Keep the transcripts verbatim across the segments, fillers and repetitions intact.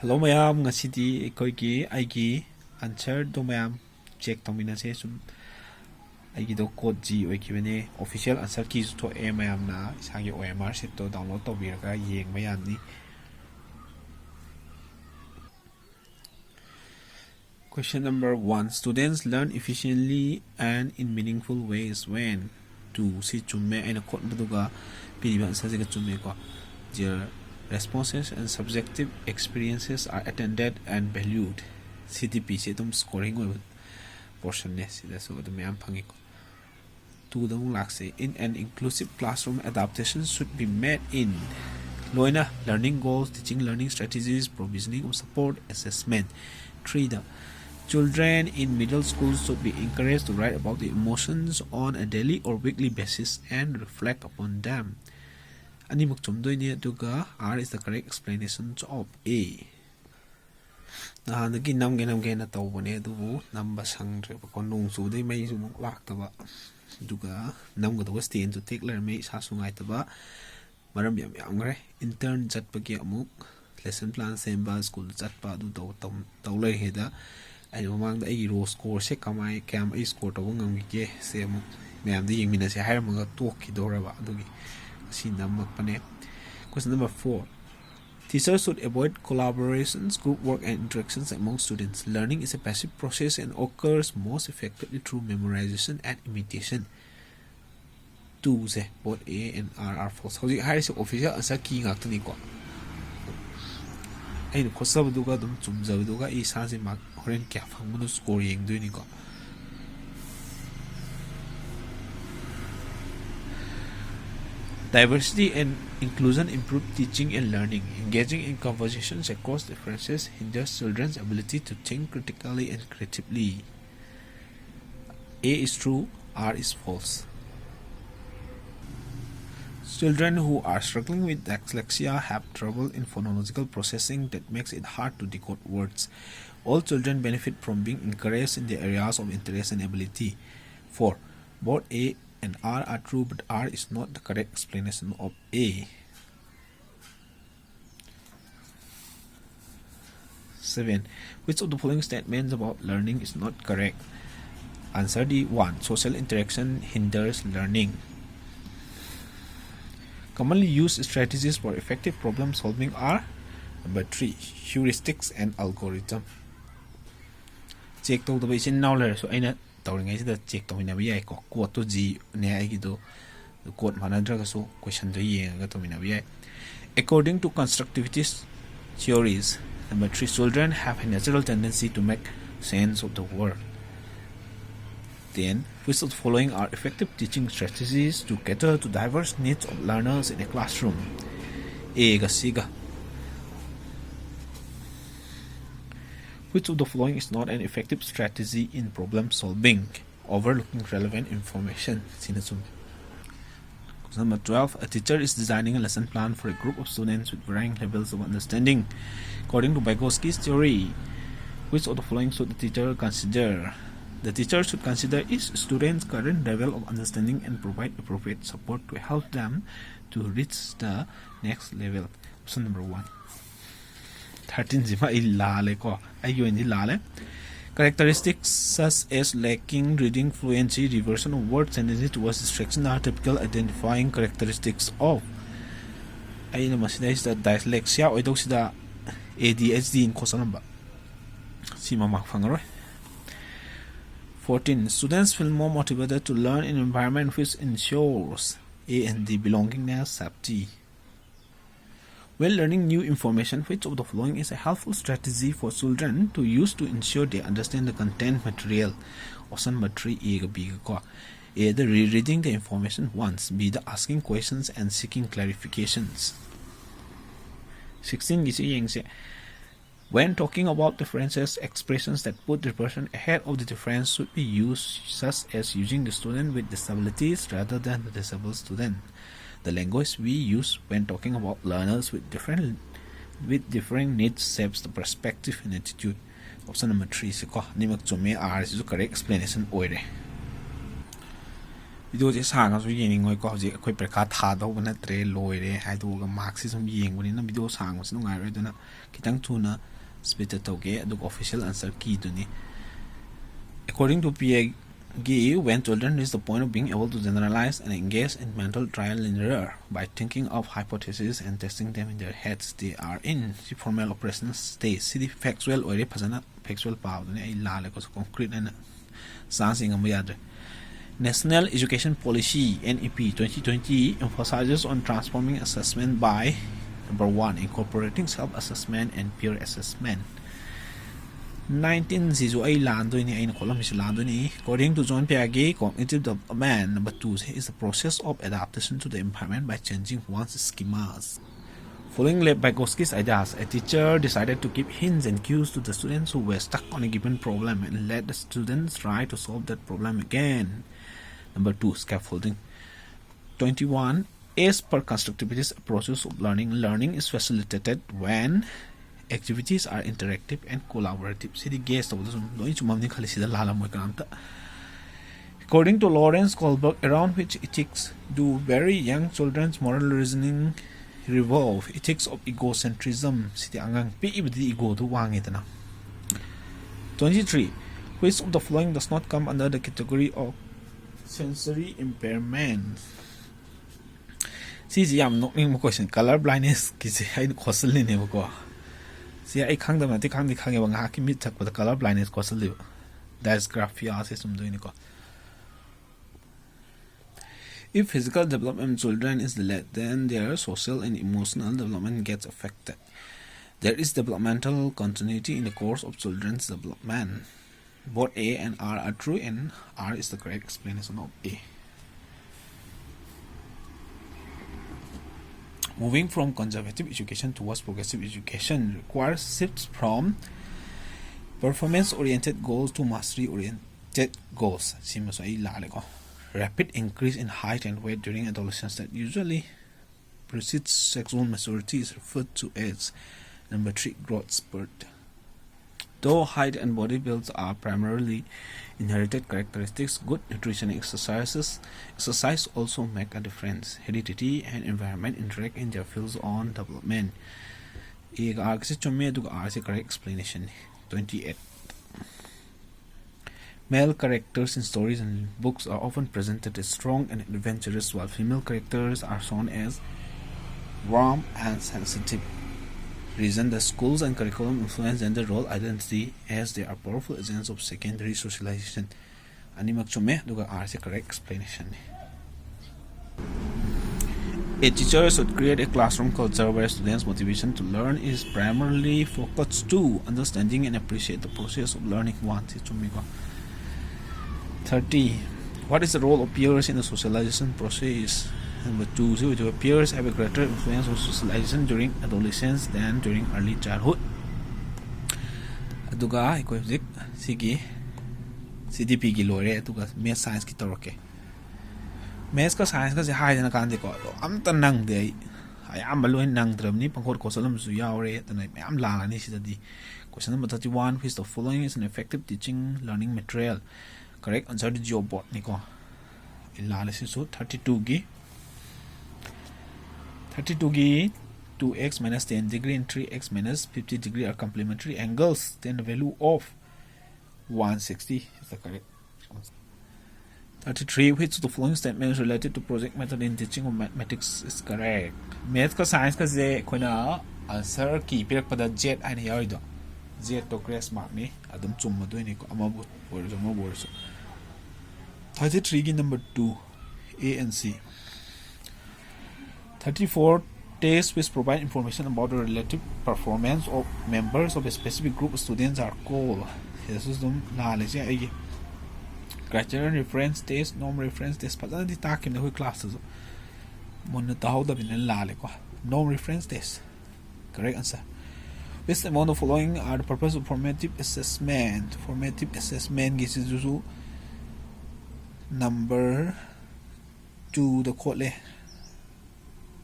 Hello ꯃꯌꯥꯝ, ꯉꯁꯤꯗꯤ ꯑꯩꯈꯣꯏꯒꯤ ꯑꯩꯒꯤ ꯑꯟꯁꯔꯗꯣ ꯃꯌꯥꯝ ꯆꯦꯛ ꯇꯧꯃꯤꯟꯅꯁꯦ꯫ ꯁꯨꯝ ꯑꯩꯒꯤꯗꯣ ꯀꯣꯗ ꯖꯤ ꯑꯣꯏꯈꯤꯕꯅꯦ꯫ ꯑꯣꯐꯤꯁꯤꯌꯦꯜ ꯑꯟꯁꯔ ꯀꯤꯁꯨ ꯊꯣꯛꯑꯦ, ꯃꯌꯥꯝꯅ ꯏꯁꯥꯒꯤ ꯑꯣ ꯑꯦꯝ ꯑꯥꯔ ꯁꯤꯠꯇꯣ ꯗꯥꯎꯟꯂꯣꯗ ꯇꯧꯕꯤꯔꯒ ꯌꯦꯡꯕ ꯌꯥꯅꯤ꯫ Question number one, students learn efficiently and in meaningful ways when? Two ꯁꯤ ꯆꯨꯝꯃꯦ, ꯑꯩꯅ ꯈꯣꯠꯄꯗꯨꯒ ꯄꯤꯔꯤꯕ ꯑꯟꯁꯔꯁꯤꯒ ꯆꯨꯝꯃꯦꯀꯣ꯫ Their responses and subjective experiences are attended and valued. ꯁꯤ ꯗꯤ ꯄꯤꯁꯤ ꯑꯗꯨꯝ ꯁ꯭ꯀꯣꯔꯤꯡ ꯑꯣꯏꯕ ꯄꯣꯔꯁꯟꯅꯦ, ꯁꯤꯗꯁꯨ ꯑꯗꯨꯝ ꯃꯌꯥꯝ ꯐꯪꯉꯤꯀꯣ꯫ ꯇꯨꯗ ꯑꯃꯨꯛ ꯂꯥꯛꯁꯦ꯫ In an inclusive classroom, adaptation should be made in ꯂꯣꯏꯅ learning goals, teaching learning strategies, provisioning of support, assessment. Threeꯗ, children in middle school should be encouraged to write about the emotions on a daily or weekly basis and reflect upon them. ꯑꯅꯤꯃꯛ ꯆꯨꯝꯗꯣꯏꯅꯤ, ꯑꯗꯨꯒ R is the correct explanation of A. ꯅꯍꯥꯟꯗꯒꯤ ꯅꯝꯒꯦ ꯅꯝꯒꯦꯅ ꯇꯧꯕꯅꯦ, ꯑꯗꯨꯕꯨ ꯅꯝꯕ ꯁꯪꯗ꯭ꯔꯦꯕꯀꯣ, ꯅꯣꯡ ꯆꯨꯕꯗꯩ ꯃꯩꯁꯨ ꯑꯃꯨꯛ ꯂꯥꯛꯇꯕ, ꯑꯗꯨꯒ ꯅꯝꯒꯗꯧꯕ ꯁ꯭ꯇꯦꯟꯁꯨ ꯇꯦꯛ ꯂꯩꯔꯝꯃꯦ, ꯏꯁꯥꯁꯨ ꯅꯨꯡꯉꯥꯏꯇꯕ, ꯃꯔꯝ ꯌꯥꯝ ꯌꯥꯝꯈ꯭ꯔꯦ꯫ ꯏꯟꯇꯔꯟ ꯆꯠꯄꯒꯤ ꯑꯃꯨꯛ ꯂꯦꯁꯟ ꯄ꯭ꯂꯥꯟ ꯁꯦꯝꯕ, ꯁ꯭ꯀꯨꯜ ꯆꯠꯄ, ꯑꯗꯨ ꯇꯧ ꯇꯧ- ꯇꯧ ꯂꯩꯔꯤꯉꯩꯗ ꯑꯩꯅ ꯃꯃꯥꯡꯗ ꯑꯩꯒꯤ ꯔꯣ ꯁ꯭ꯀꯣꯔꯁꯦ ꯀꯃꯥꯏ ꯀꯌꯥꯝ ꯑꯩ ꯁ꯭ꯀꯣꯔ ꯇꯧꯕ ꯉꯝꯈꯤꯒꯦ ꯁꯦ ꯑꯃꯨꯛ ꯃꯌꯥꯝꯗ ꯌꯦꯡꯃꯤꯟꯅꯁꯦ ꯍꯥꯏꯔꯝꯃꯒ ꯇꯣꯛꯈꯤꯗꯧꯔꯕ, ꯑꯗꯨꯒꯤ ꯉꯁꯤ ꯅꯝꯃꯛꯄꯅꯦ꯫ Question number four, teachers should avoid collaborations, group work and interactions among students. Learning is a passive process and occurs most effectively through memorization and imitation. Twoꯁꯦ, both A and R are false. ꯍꯧꯖꯤꯛ ꯍꯥꯏꯔꯤꯁꯦ official answer ꯀꯤ ꯉꯥꯛꯇꯅꯤꯀꯣ꯫ ꯑꯩꯅ ꯈꯣꯠꯆꯕꯗꯨꯒ ꯑꯗꯨꯝ ꯆꯨꯝꯖꯕꯗꯨꯒ ꯑꯩ ꯏꯁꯥꯁꯦ mark ꯍꯣꯔꯦꯟ ꯀꯌꯥ ꯐꯪꯕꯅꯣ score ꯌꯦꯡꯗꯣꯏꯅꯤꯀꯣ꯫ Diversity and inclusion improve teaching and learning. Engaging in conversations across differences hinders children's ability to think critically and creatively. A is true, R is false. Children who are struggling with dyslexia have trouble in phonological processing that makes it hard to decode words. All children benefit from being encouraged in their areas of interest and ability. Four, both A and R are true, but R is not the correct explanation of A. Seven. Which of the following statements about learning is not correct? Answer D one. Social interaction hinders learning. Commonly used strategies for effective problem solving are number three, heuristics and algorithm. Check ꯇꯧꯗꯕ ꯏꯆꯤꯟ ꯏꯅꯥꯎ ꯂꯩꯔꯁꯨ ꯑꯩꯅ ꯇꯧꯔꯤꯉꯩꯁꯤꯗ check ꯇꯧꯃꯤꯟꯅꯕ ꯌꯥꯏꯀꯣ꯫ Code ꯇꯣ G ꯅꯦ ꯑꯩꯒꯤꯗꯣ, code ꯃꯥꯟꯅꯗ꯭ꯔꯒꯁꯨ question ꯗꯣ ꯌꯦꯡꯉꯒ ꯇꯧꯃꯤꯟꯅꯕ ꯌꯥꯏ꯫ According to constructivist theories, number three, children have a natural tendency to make sense of the world. Ten. Which of the following are effective teaching strategies to cater to diverse needs of learners in a classroom? A ꯒ C ꯒ꯫ Which of the following is not an effective strategy in problem solving? Overlooking relevant information. ꯁꯤꯅ ꯆꯨꯝꯃꯤ꯫ Question number twelve. A teacher is designing a lesson plan for a group of students with varying levels of understanding. According to Vygotsky's theory, which of the following should the teacher consider? The teacher should consider each student's current level of understanding and provide appropriate support to help them to reach the next level. Option number one. Thirteen ꯁꯤꯃ ꯑꯩ ꯂꯥꯜꯂꯦꯀꯣ, ꯑꯩꯒꯤ ꯑꯣꯏꯅꯗꯤ ꯂꯥꯜꯂꯦ꯫ Characteristics such as lacking reading fluency, reversion of word tendency towards distraction are typical identifying characteristics of, ꯑꯩꯅ ꯃꯁꯤꯗꯩꯁꯤꯗ dyslexia ꯑꯣꯏꯗꯧꯁꯤꯗ A D H D ꯅ ꯈꯣꯠꯆꯜꯂꯝꯕ꯫ ꯁꯤꯃ mark ꯐꯪꯉꯔꯣꯏ꯫ Fourteen. Students feel more motivated to learn in an environment which ensures A and D belongingness, safety. When learning new information, which of the following is a helpful strategy for children to use to ensure they understand the content material? Option number three, A ꯒ B ꯒ ꯀꯣ꯫ A the rereading the information once, B the asking questions and seeking clarifications. Sixteen ꯒꯤꯁꯤ ꯌꯦꯡꯁꯦ꯫ When talking about differences, expressions that put the person ahead of the difference should be used, such as using the student with disabilities rather than the disabled student. The language we use when talking about learners with different, with differing needs shapes the perspective and attitude. Option number three ꯁꯤꯀꯣ, ꯑꯅꯤꯃꯛ ꯆꯨꯝꯃꯦ, R ꯁꯤꯁꯨ correct explanation ꯑꯣꯏꯔꯦ꯫ Video ꯁꯦ ꯁꯥꯡꯉꯁꯨ ꯌꯦꯡꯅꯤꯡꯉꯣꯏꯀꯣ, ꯍꯧꯖꯤꯛ ꯑꯩꯈꯣꯏ ꯄꯔꯤꯈꯥ ꯊꯥꯗꯧꯕ ꯅꯠꯇ꯭ꯔꯦ, ꯂꯣꯏꯔꯦ ꯍꯥꯏꯗꯣꯛꯑꯒ mark ꯁꯤ ꯁꯨꯝ ꯌꯦꯡꯕꯅꯤꯅ video ꯁꯥꯡꯕꯁꯤ ꯅꯨꯡꯉꯥꯏꯔꯣꯏ, ꯑꯗꯨꯅ ꯈꯤꯇꯪ ꯊꯨꯅ ꯁꯕꯃꯤꯠ ꯇꯧꯒꯦ, ꯑꯗꯨꯒ official answer key ꯗꯨꯅꯤ꯫ According to Pierre Guy, when children reach the point of being able to generalize and engage in mental trial and error by thinking of hypotheses and testing them in their heads, they are in ꯁꯤ formal operational stage꯫ ꯁꯤꯗꯤ factual ꯑꯣꯏꯔꯦ, ꯐꯖꯅ factual ꯄꯥꯕꯗꯨꯅꯤ꯫ ꯑꯩ ꯂꯥꯜꯂꯦꯀꯣ, concrete ꯍꯥꯏꯅ chance ꯌꯦꯡꯉꯝꯕ ꯌꯥꯗ꯭ꯔꯦ꯫ National Education Policy, N E P, twenty twenty emphasizes on transforming assessment by, number one, incorporating self-assessment and peer assessment꯫ Nineteen ꯁꯤꯁꯨ ꯑꯩ ꯂꯥꯟꯗꯣꯏꯅꯤ, ꯑꯩꯅ ꯈꯣꯠꯂꯝꯃꯤꯁꯤ ꯂꯥꯟꯗꯣꯏꯅꯤ꯫ According to Jean-Pierre Guy, cognitive development, number two, is the process of adaptation to the environment by changing one's schemas. Following Lev Vygotsky's ideas, a teacher decided to give hints and cues to the students who were stuck on a given problem and let the students try to solve that problem again. Number two, scaffolding. Twenty-one, as per constructivist approaches of learning, learning is facilitated when activities are interactive and collaborative. CD guess ꯇꯧꯕꯗ ꯁꯨꯝ ꯂꯣꯏ ꯆꯨꯝꯃꯝꯅꯤ ꯈꯜꯂꯤ, ꯁꯤꯗ ꯂꯥꯜꯂꯝꯃꯣꯏ ꯀꯅꯥꯝꯇ꯫ According to Lawrence Kohlberg, around which ethics do very young children's moral reasoning revolve, ethics of egocentrism, ꯁꯤꯗꯤ ꯑꯉꯥꯡ ꯄꯤꯛꯏꯕꯗꯤ ego do ꯋꯥꯡꯉꯤꯗꯅ꯫ Twenty-three, which of the following does not come under the category of sensory impairment? ꯁꯤꯁꯤ ꯌꯥꯝ ꯅꯣꯛꯅꯤꯡꯕ question, colour blindness ꯀꯤꯁꯦ ꯑꯩꯅ ꯈꯣꯠꯆꯜꯂꯤꯅꯦꯕꯀꯣ꯫ ꯁꯤ ꯑꯩ ꯈꯪꯗꯕ ꯅꯠꯇꯦ, ꯈꯪꯗꯤ ꯈꯪꯉꯦꯕ, ꯉꯥꯏꯍꯥꯛꯀꯤ ꯃꯤꯠ ꯊꯛꯄꯗ colour blindness ꯈꯣꯠꯆꯜꯂꯤꯕ꯫ Dysgraphia say ꯆꯨꯝꯗꯣꯏꯅꯤꯀꯣ꯫ If physical development in children is delayed, then their social and emotional development gets affected. There is developmental continuity in the course of children's development. Both A and R are true, and R is the correct explanation of A. Moving from conservative education towards progressive education requires shifts from performance-oriented goals to mastery-oriented goals. ꯁꯤꯃꯁꯨ ꯑꯩ ꯂꯥꯜꯂꯦꯀꯣ꯫ Rapid increase in height and weight during adolescence that usually precedes sexual maturity is referred to as, number three, growth spurt. Though height and body builds are primarily inherited characteristics, good nutrition and exercises, exercise also make a difference. Heredity and environment interact in their fields on development. ꯑꯦꯒ ꯑꯥꯔꯒꯁꯦ ꯆꯨꯝꯃꯦ, ꯑꯗꯨꯒ ꯑꯥꯔꯁꯦ correct explanation ꯅꯤ꯫ Twenty eight. Male characters in stories and books are often presented as strong and adventurous, while female characters are shown as warm and sensitive. Reason: the schools and curriculum influence gender role identity as they are powerful agents of secondary socialization. ꯑꯅꯤꯃꯛ ꯆꯨꯝꯃꯦ, ꯑꯗꯨꯒ ꯑꯥꯔꯁꯦ correct explanation ꯅꯤ꯫ A teacher should create a classroom culture where students' motivation to learn is primarily focused to understanding and appreciate the process of learning. One ꯁꯤ ꯆꯨꯝꯃꯤꯀꯣ꯫ Thirty. What is the role of peers in the socialization process? Number two ꯁꯤ ꯑꯣꯏꯗꯣꯏꯕ꯫ Peers have a greater influence on socialization during adolescence than during early childhood. ꯑꯗꯨꯒ ꯑꯩꯈꯣꯏ ꯍꯧꯖꯤꯛ ꯁꯤꯒꯤ ꯁꯤ ꯗꯤ ꯄꯤꯒꯤ ꯂꯣꯏꯔꯦ, ꯑꯗꯨꯒ maths scienceꯀꯤ ꯇꯧꯔꯛꯀꯦ꯫ Mathsꯀ scienceꯀꯁꯦ ꯍꯥꯏꯗꯅ ꯀꯥꯟꯗꯦꯀꯣ, ꯑꯗꯣ ꯑꯝꯇ ꯅꯪꯗꯦ ꯑꯩ꯫ ꯑꯌꯥꯝꯕ ꯂꯣꯏ ꯅꯪꯗ꯭ꯔꯕꯅꯤ, ꯄꯪꯈꯣꯠ ꯈꯣꯠꯆꯜꯂꯝꯕꯁꯨ ꯌꯥꯎꯔꯦ, ꯑꯗꯨꯅ ꯑꯩ ꯃꯌꯥꯝ ꯂꯥꯜꯂꯅꯤ ꯁꯤꯗꯗꯤ꯫ Question number thirty one: Which of the following is an effective teaching learning material? Correct answer D geoboard ꯅꯤꯀꯣ꯫ ꯑꯩ ꯂꯥꯜꯂꯦ ꯁꯤꯁꯨ꯫ Thirty twoꯒꯤ, thirty twoꯒꯤ two x minus ten degree and three x minus fifty degree are complementary angles, then the value of one sixty is the correct answer. Thirty three: Which of the following statements related to project method in teaching of mathematics is correct? Mathsꯀ scienceꯀꯁꯦ ꯑꯩꯈꯣꯏꯅ answer key ꯄꯤꯔꯛꯄꯗ Z ꯍꯥꯏꯅ ꯌꯥꯎꯔꯤꯗꯣ, Zꯇꯣ grace markꯅꯤ, ꯑꯗꯨꯝ ꯆꯨꯝꯃꯗꯣꯏꯅꯤꯀꯣ, ꯑꯃꯕꯨ ꯑꯣꯏꯔꯁꯨ ꯑꯃꯕꯨ ꯑꯣꯏꯔꯁꯨ꯫ Thirty threeꯒꯤ number two, A and C. Thirty four: Tests which provide information about the relative performance of members of a specific group of students are called. ꯁꯤꯗꯁꯨ ꯑꯗꯨꯝ ꯂꯥꯜꯂꯤꯁꯦ ꯑꯩꯒꯤ꯫ Criterion reference test, norm reference test ꯐꯖꯅꯗꯤ ꯇꯥꯛꯈꯤꯕꯅꯦ ꯑꯩꯈꯣꯏ classꯇꯁꯨ, ꯃꯨꯟꯅ ꯇꯥꯍꯧꯗꯕꯅꯤꯅ ꯂꯥꯜꯂꯦꯀꯣ꯫ Norm reference test, correct answer. Which among the following are the purpose of formative assessment? Formative assessmentꯒꯤꯁꯤꯁꯨ number twoꯗ ꯈꯣꯠꯂꯦ꯫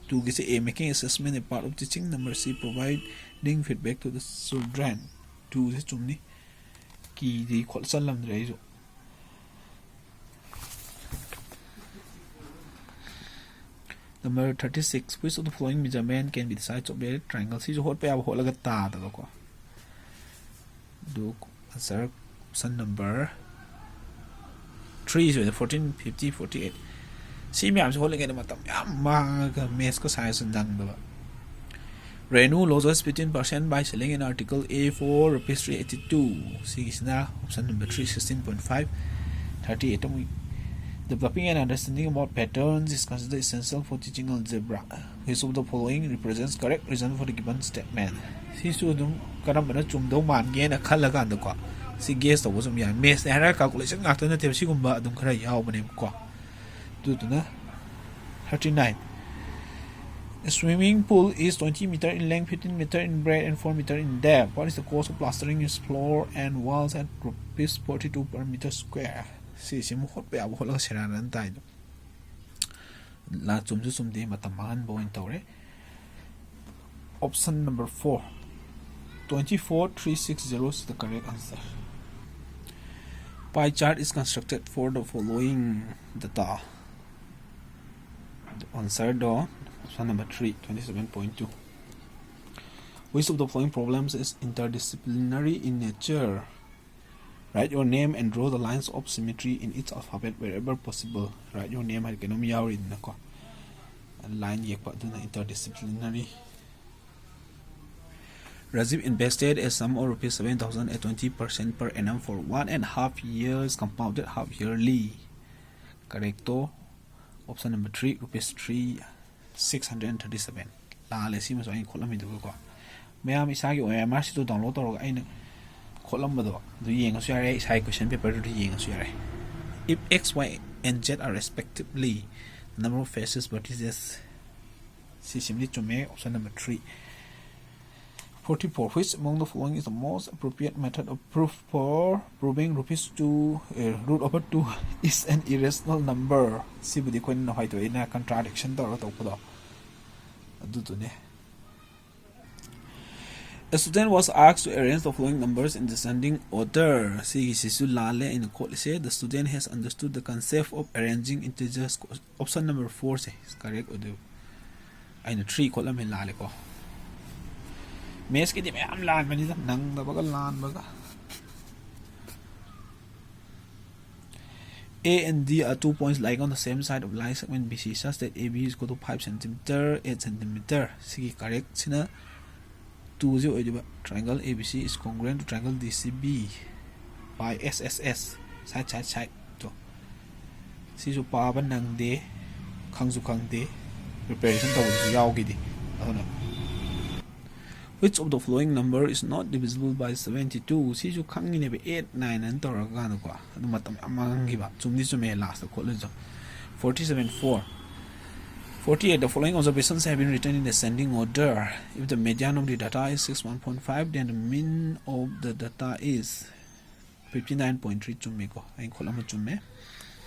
Twoꯒꯤꯁꯦ A, making assessment a part of teaching. Number C, providing feedback to the children. Twoꯁꯦ ꯆꯨꯝꯅꯤ꯫ Keyꯗꯤ ꯈꯣꯠꯆꯜꯂꯝꯗ꯭ꯔꯦ ꯑꯩꯁꯨ꯫ Number thirty six, which of the following measurement can be the sides of a triangle? ꯁꯤꯁꯨ ꯍꯣꯠꯄ ꯌꯥꯕ ꯍꯣꯠꯂꯒ ꯇꯥꯗꯕꯀꯣ꯫ ꯑꯗꯨ answer option number three ꯁꯣꯏꯗ, fourteen, fifty, forty eight꯫ ꯁꯤ ꯃꯌꯥꯝꯁꯦ ꯍꯣꯠꯂꯤꯉꯩꯗ ꯃꯇꯝ ꯌꯥꯝ ꯃꯥꯡꯉꯒ mathsꯀ scienceꯁꯨ ꯅꯪꯗꯕ꯫ Renu loses fifteen percent by selling an article A for rupees three eighty two꯫ ꯁꯤꯒꯤꯁꯤꯅ option number three, sixteen point five, thirty eight ꯑꯃꯨꯛ꯫ Developing an understanding about patterns is considered essential for teaching algebra. Which of the following represents correct reason for the given statement? ꯁꯤꯁꯨ ꯑꯗꯨꯝ ꯀꯔꯝꯕꯅ ꯆꯨꯝꯗꯧ ꯃꯥꯟꯒꯦꯅ ꯈꯜꯂꯀꯥꯟꯗꯀꯣ, ꯁꯤ guess ꯇꯧꯕ ꯁꯨꯝ ꯌꯥꯏ꯫ Mathsꯅꯦ ꯍꯥꯏꯔꯒ calculation ꯉꯥꯛꯇ ꯅꯠꯇꯦꯕ, ꯁꯤꯒꯨꯝꯕ ꯑꯗꯨꯝ ꯈꯔ ꯌꯥꯎꯕꯅꯦꯕꯀꯣ꯫ ꯑꯗꯨꯗꯨꯅ thirty nine, A swimming pool is twenty meter in length, fifteen meter in breadth, and four meter in depth. What is the cost of plastering its floor and walls at rupees forty two per meter square? ꯁꯤꯁꯤꯃꯨꯛ ꯍꯣꯠꯄ ꯌꯥꯕ ꯍꯣꯠꯂꯒ ꯁꯦꯔꯥꯟ ꯇꯥꯏꯗꯣ꯫ ꯂꯥ ꯆꯨꯝꯁꯨ ꯆꯨꯝꯗꯦ, ꯃꯇꯝ ꯃꯥꯡꯍꯟꯕ ꯑꯣꯏꯅ ꯇꯧꯔꯦ꯫ Option number four, twenty four three six zero is the correct answer. Pie chart is constructed for the following data. Answer ꯗꯣ option number three, twenty seven point two꯫ Which of the following problems is interdisciplinary in nature? Write your name and draw the lines of symmetry in its alphabet wherever possible. Write your name ꯍꯥꯏꯗꯤ ꯀꯩꯅꯣꯝ ꯌꯥꯎꯔꯤꯗꯅꯀꯣ, line ꯌꯦꯛꯄ, ꯑꯗꯨꯅ interdisciplinary꯫ Rajiv invested a sum of rupees seven thousand at twenty percent per annum for one and a half years, compounded half yearly. Correcto, option number three, rupees three, six hundred and thirty seven꯫ ꯂꯥꯜꯂꯦ ꯁꯤꯃꯁꯨ ꯑꯩꯅ ꯈꯣꯠꯂꯝꯃꯤꯗꯨꯒꯀꯣ꯫ ꯃꯌꯥꯝ ꯏꯁꯥꯒꯤ OMR sheet two download ꯇꯧꯔꯒ ꯑꯩꯅ ꯈꯣꯠꯂꯝꯕꯗꯣ ꯑꯗꯨ ꯌꯦꯡꯉꯁꯨ ꯌꯥꯔꯦ, ꯏꯁꯥꯒꯤ question paper ꯗꯨꯗ ꯌꯦꯡꯉꯁꯨ ꯌꯥꯔꯦ꯫ If X, Y and Z are respectively number of faces, vertices, ꯁꯤꯁꯤꯃꯗꯤ ꯆꯨꯝꯃꯦ, option number three꯫ Forty four, which among the following is the most appropriate method of proof for proving rupees two, eh, root over two is an irrational number? ꯁꯤꯕꯨꯗꯤ ꯑꯩꯈꯣꯏꯅ ꯅꯍꯥꯟꯋꯥꯏꯗꯣ ꯑꯩꯅ contradiction ꯇꯧꯔꯒ ꯇꯧꯕꯗꯣ ꯑꯗꯨꯗꯨꯅꯦ꯫ A student was asked to arrange the following numbers in descending order. ꯁꯤꯒꯤꯁꯤꯁꯨ ꯂꯥꯜꯂꯦ ꯑꯩꯅ ꯈꯣꯠꯂꯤꯁꯦ. The student has understood the concept of arranging integers. Option number four say correct ꯑꯣꯏꯗꯣꯏꯕ꯫ ꯑꯩꯅ three ꯈꯣꯠꯂꯝꯃꯦ, ꯂꯥꯜꯂꯦꯀꯣ꯫ Maths ꯀꯤꯗꯤ ꯃꯌꯥꯝ ꯂꯥꯟꯕꯅꯤꯗ, ꯅꯪꯗꯕꯒ ꯂꯥꯟꯕꯒ꯫ A and D are two points lying on the same side of line segment B C such that A B is equal to five centimeter, eight centimeter. ꯁꯤꯒꯤ correct ꯁꯤꯅ two ꯁꯤ ꯑꯣꯏꯗꯣꯏꯕ꯫ Triangle A B C is congruent to triangle D C B by S S S, side side side ꯇꯣ꯫ ꯁꯤꯁꯨ ꯄꯥꯕ ꯅꯪꯗꯦ, ꯈꯪꯁꯨ ꯈꯪꯗꯦ, preparation ꯇꯧꯕꯗꯁꯨ ꯌꯥꯎꯈꯤꯗꯦ꯫ ꯑꯗꯨꯅ which of the following number is not divisible by seventy two? ꯁꯤꯁꯨ ꯈꯪꯉꯤꯅꯦꯕ, eight, nine ꯑꯅ ꯇꯧꯔꯀꯥꯟꯗꯀꯣ꯫ ꯑꯗꯨ ꯃꯇꯝ ꯌꯥꯝ ꯃꯥꯡꯍꯟꯈꯤꯕ꯫ ꯆꯨꯝꯗꯤ ꯆꯨꯝꯃꯦ, last ꯈꯣꯠꯂꯁꯨ꯫ Forty seven four. Forty eight. The following observations have been written in ascending order. If the median of the data is six one point five, then the mean of the data is fifty nine point three. ꯆꯨꯝꯃꯤꯀꯣ, ꯑꯩꯅ ꯈꯣꯠꯂꯝꯕ ꯆꯨꯝꯃꯦ꯫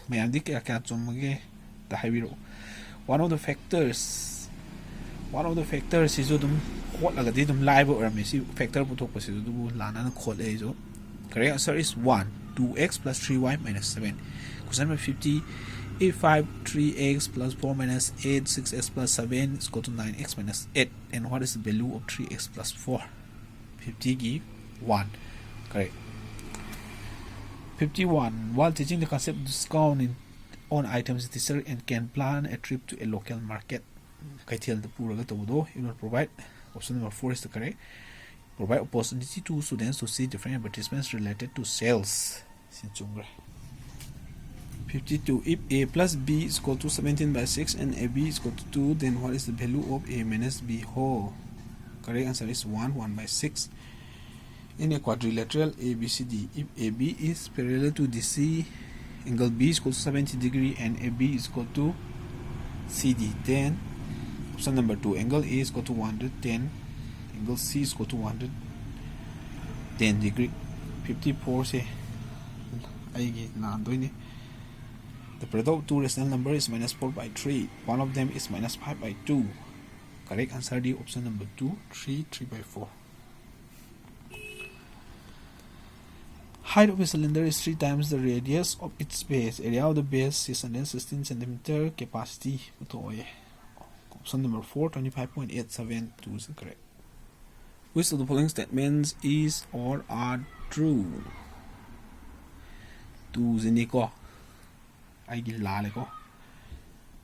ꯃꯌꯥꯝꯗꯤ ꯀꯌꯥ ꯀꯌꯥ ꯆꯨꯝꯃꯒꯦ ꯑꯝꯇ ꯍꯥꯏꯕꯤꯔꯛꯎ꯫ One of the factors, one of the factors ꯁꯤꯁꯨ ꯑꯗꯨꯝ ꯈꯣꯠꯂꯒꯗꯤ ꯑꯗꯨꯝ ꯂꯥꯏꯕ ꯑꯣꯏꯔꯝꯃꯦ꯫ ꯁꯤ factor ꯄꯨꯊꯣꯛꯄꯁꯤꯁꯨ ꯑꯗꯨꯕꯨ ꯂꯥꯟꯅꯅ ꯈꯣꯠꯂꯦ ꯑꯩꯁꯨ꯫ Correct answer is one. Two x plus three y minus seven. Question number fifty. If five, three x plus four minus eight, six x plus seven is equal to nine x minus eight, and what is the value of three x plus four? fifty ꯒꯤ one. Correct. Fifty one. While teaching the concept of discount in, on items, the teacher and can plan a trip to a local market. ꯀꯩꯊꯦꯜꯗ ꯄꯨꯔꯒ ꯇꯧꯕꯗꯣ, it will provide, option number four is the correct. Provide opportunity to students to see different advertisements related to sales. ꯁꯤ ꯆꯨꯝꯈ꯭ꯔꯦ꯫ Fifty two. If A plus B is equal to seventeen by six and A B is equal to two, then what is the value of A minus B whole? Correct answer is one, one by six. In a quadrilateral A B C D, if A B is parallel to D C, angle B is equal to seventy degree and A B is equal to C D, then option number two, angle A is equal to one hundred ten, angle C is equal to one hundred ten degree. Fifty four ꯁꯦ ꯑꯩꯒꯤ ꯂꯥꯟꯗꯣꯏꯅꯤ꯫ The product of two rational number is minus four by three. One of them is minus five by two. Correct answer D option number two, three, three by four. Height of a cylinder is three times the radius of its base. Area of the base, six hundred sixteen centimeter. Capacity ꯄꯨꯊꯣꯛꯑꯣꯌꯦ꯫ Option number four, twenty five point eight seven two is correct. Which of the following statements is or are true? Two ꯁꯤꯅꯤꯀꯣ꯫ ꯑꯩꯒꯤ ꯂꯥꯜꯂꯦꯀꯣ꯫